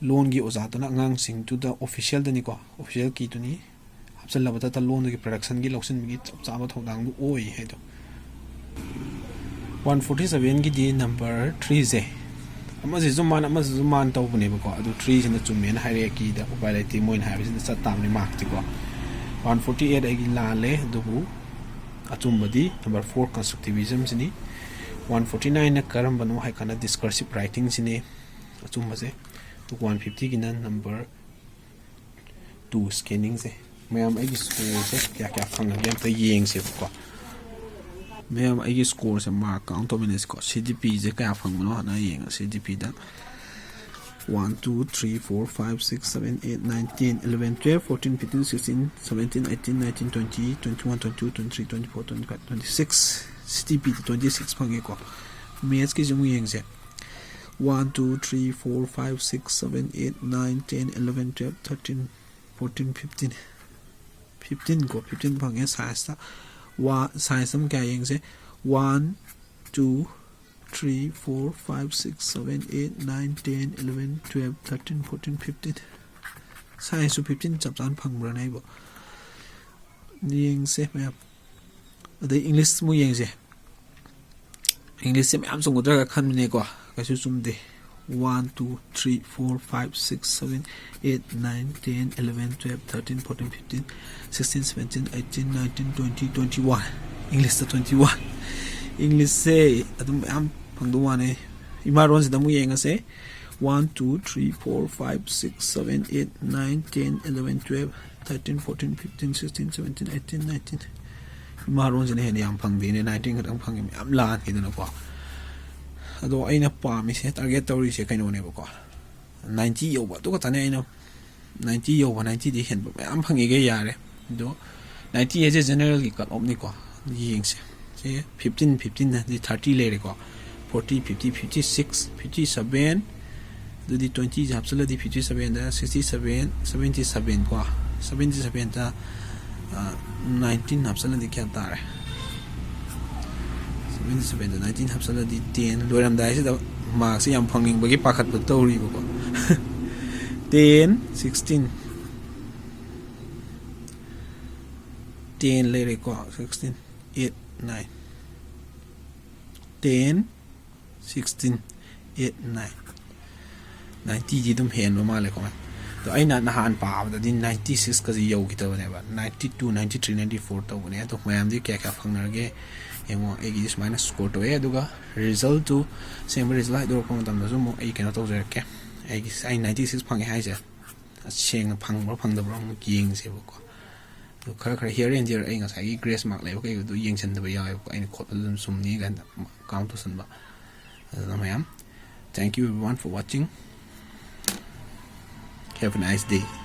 ꯂꯣꯟꯒꯤ ꯑꯣꯖꯥꯗꯨꯅ ꯑꯉꯥꯡꯁꯤꯡꯗꯨꯗ, official ꯗꯅꯤꯀꯣ, official key ꯗꯨꯅꯤ, ꯍꯥꯞꯆꯤꯜꯂꯕꯗꯇ ꯂꯣꯟꯗꯨꯒꯤ production ꯒꯤ ꯂꯧꯁꯤꯟꯕꯒꯤ ꯆꯞ ꯆꯥꯕ ꯊꯧꯗꯥꯡꯗꯨ ꯑꯣꯏ ꯍꯥꯏꯗꯣ꯫ One forty seven ꯒꯤꯗꯤ number three ꯁꯦ ꯑꯃꯁꯤꯁꯨ ꯃꯥꯟ ꯑꯃꯁꯤꯁꯨ ꯃꯥꯟ ꯇꯧꯕꯅꯦꯕꯀꯣ, ꯑꯗꯨ three ꯁꯤꯅ ꯆꯨꯝꯃꯦꯅ ꯍꯥꯏꯔꯛꯑꯦ, key ꯗ꯫ ꯎꯄꯥꯏ ꯂꯩꯇꯦ, ꯃꯣꯏꯅ ꯍꯥꯏꯕꯁꯤꯅ ꯆꯠ ꯇꯥꯕꯅꯤ mark ꯇꯤꯀꯣ꯫ One forty eight ꯑꯩꯒꯤ ꯂꯥꯜꯂꯦ, ꯑꯗꯨꯕꯨ ꯑꯆꯨꯝꯕꯗꯤ number four constructivism ꯁꯤꯅꯤ꯫ One forty nine ꯅ ꯀꯔꯝꯕꯅꯣ ꯍꯥꯏ ꯀꯥꯟꯗ discursive writing ꯁꯤꯅꯤ ꯑꯆꯨꯝꯕꯁꯦ꯫ ꯑꯗꯨꯒ one fifty ꯒꯤꯅ number two, scanning ꯁꯦ꯫ ꯃꯌꯥꯝ ꯑꯩꯒꯤ score ꯁꯦ ꯀꯌꯥ ꯀꯌꯥ ꯐꯪꯉꯒꯦ ꯑꯝꯇ ꯌꯦꯡꯁꯦꯕꯀꯣ꯫ ꯃꯌꯥꯝ, ꯑꯩꯒꯤ score ꯁꯦ mark count ꯇꯧꯃꯤꯟꯅꯁꯤꯀꯣ꯫ C D P ꯁꯦ ꯀꯌꯥ ꯐꯪꯕꯅꯣ ꯍꯥꯟꯅ ꯌꯦꯡꯉꯁꯤ꯫ C D P ꯗ one, two, three, four, five, six, seven, eight, nine, ten, eleven, twelve, fourteen, fifteen, sixteen, seventeen, eighteen, nineteen, twenty, twenty-one, twenty-two, twenty-three, twenty-four, twenty-five, twenty-six, C D P ꯗ twenty six ꯐꯪꯉꯦꯀꯣ꯫ Maths ꯀꯤꯁꯨ ꯑꯃꯨꯛ ꯌꯦꯡꯁꯦ꯫ One, two, three, four, five, six, seven, eight, nine, ten, eleven, twelve, thirteen, fourteen, fifteen, fifteen ꯀꯣ, fifteen ꯐꯪꯉꯦ꯫ Science ꯇ ꯋꯥ, science ꯑꯃ ꯀꯌꯥ ꯌꯦꯡꯁꯦ? One, two, three, four, five, six, seven, eight, nine, ten, eleven, twelve, thirteen, fourteen, fifteen꯫ Science ꯁꯨ fifteen ꯆꯞ ꯆꯥꯅ ꯐꯪꯕ꯭ꯔꯥꯅꯦ ꯑꯩꯕꯣ? ꯌꯦꯡꯁꯦ ꯃꯌꯥꯝ꯫ ꯑꯗꯩ English ꯑꯃꯨꯛ ꯌꯦꯡꯁꯦ꯫ English ꯁꯦ ꯃꯌꯥꯝ ꯆꯨꯝꯒꯗ꯭ꯔꯥ ꯈꯟꯕꯅꯦꯀꯣ, ꯀꯩꯁꯨ ꯆꯨꯝꯗꯦ꯫ One, two, three, four, five, six, seven, eight, nine, ten, eleven, twelve, thirteen, fourteen, fifteen, sixteen, seventeen, eighteen, nineteen, twenty, twenty-one꯫ English ꯇ twenty-one꯫ English ꯁꯦ ꯑꯗꯨꯝ ꯃꯌꯥꯝ ꯐꯪꯗꯧ ꯃꯥꯜꯂꯦ꯫ ꯏꯃꯥ ꯂꯣꯟꯁꯤꯗ ꯑꯃꯨꯛ ꯌꯦꯡꯉꯁꯦ꯫ One, two, three, four, five, six, seven, eight, nine, ten, eleven, twelve, thirteen, fourteen, fifteen, sixteen, seventeen, eighteen, nineteen꯫ ꯏꯃꯥ ꯂꯣꯟꯁꯤꯅ ꯍꯦꯟꯅ ꯌꯥꯝ ꯐꯪꯗꯦꯅꯦ, nineteen ꯈꯛꯇꯪ ꯐꯪꯉꯦ, ꯃꯌꯥꯝ ꯂꯥꯟꯈꯤꯗꯅꯀꯣ꯫ ꯑꯗꯣ ꯑꯩꯅ ꯄꯥꯝꯃꯤꯁꯦ, target ꯇꯧꯔꯤꯁꯦ ꯀꯩꯅꯣꯅꯦꯕꯀꯣ, ninety ꯌꯧꯕ꯫ ꯑꯗꯨ ꯈꯛꯇꯅꯦ ꯑꯩꯅ, ninety ꯌꯧꯕ, ninety ꯗꯤ ꯍꯦꯟꯕ ꯃꯌꯥꯝ ꯐꯪꯉꯤꯒꯩ ꯌꯥꯔꯦ꯫ ꯑꯗꯣ ninety ꯍꯥꯏꯁꯦ general ꯒꯤ cut off ꯅꯤꯀꯣ꯫ ꯌꯦꯡꯁꯦ꯫ ꯁꯦ fifteen, fifteen ꯑꯗꯨꯗꯤ thirty ꯂꯩꯔꯦꯀꯣ꯫ Forty, fifty, fifty six, fifty seven, ꯑꯗꯨꯗꯤ twenty ꯁꯦ ꯍꯥꯞꯆꯤꯜꯂꯗꯤ fifty seven ꯗ sixty seven, seventy seven ꯀꯣ, seventy seven ꯗ, ꯑ, nineteen ꯍꯥꯞꯆꯤꯜꯂꯗꯤ ꯀꯌꯥ ꯇꯥꯔꯦ? Seventy seven ꯗ nineteen ꯍꯥꯞꯆꯤꯜꯂꯗꯤ ten꯫ ꯂꯣꯏꯔꯝꯗꯥꯏꯁꯤꯗ mark ꯁꯦ ꯌꯥꯝ ꯐꯪꯅꯤꯡꯕꯒꯤ ꯄꯥꯈꯠꯄ ꯇꯧꯔꯤꯕꯀꯣ꯫ Ten, sixteen, ten ꯂꯩꯔꯦꯀꯣ, sixteen, eight, nine, ten, sixteen, eight, nine꯫ Ninety ꯗꯤ ꯑꯗꯨꯝ ꯍꯦꯟꯕ ꯃꯥꯜꯂꯦꯀꯣ꯫ ꯑꯗꯣ ꯑꯩꯅ ꯅꯍꯥꯟ ꯄꯥꯕꯗꯗꯤ ninety six ꯀꯁꯤ ꯌꯧꯈꯤꯗꯕꯅꯦꯕ, ninety two, ninety three, ninety four ꯇꯧꯕꯅꯦ꯫ ꯑꯗꯣ ꯃꯌꯥꯝꯗꯤ ꯀꯌꯥ ꯀꯌꯥ ꯐꯪꯅꯔꯒꯦ ꯌꯦꯡꯉꯣ꯫ ꯑꯩꯒꯤꯗꯤ ꯁꯨꯃꯥꯏꯅ score ꯇꯧꯋꯦ꯫ ꯑꯗꯨꯒ result ꯇꯨ, ꯑꯁꯦꯡꯕ result ꯍꯥꯏꯗꯣꯔꯛꯄ ꯃꯇꯝꯗꯁꯨ ꯑꯃꯨꯛ ꯑꯩ ꯀꯩꯅꯣ ꯇꯧꯖꯔꯛꯀꯦ꯫ ꯑꯩꯒꯤ, ꯑꯩ ninety six ꯐꯪꯉꯦ ꯍꯥꯏꯁꯦ, ꯁꯦꯡꯅ ꯐꯪꯕ꯭ꯔꯥ ꯐꯪꯗꯕ꯭ꯔꯥ ꯑꯃꯨꯛ ꯌꯦꯡꯁꯦꯕꯀꯣ꯫ ꯑꯗꯨ ꯈꯔ ꯈꯔ here and there ꯑꯩ ꯉꯁꯥꯏꯒꯤ grace mark ꯂꯩꯕ ꯀꯩꯗꯣ ꯌꯦꯡꯁꯤꯟꯗꯕ ꯌꯥꯎꯋꯦꯕꯀꯣ, ꯑꯩꯅ ꯈꯣꯠꯄꯗ ꯑꯗꯨꯝ ꯆꯨꯝꯅꯤ ꯀꯥꯏꯅ count ꯇꯧꯁꯟꯕ꯫ ꯑꯗꯨꯅ ꯃꯌꯥꯝ, thank you everyone for watching, have a nice day.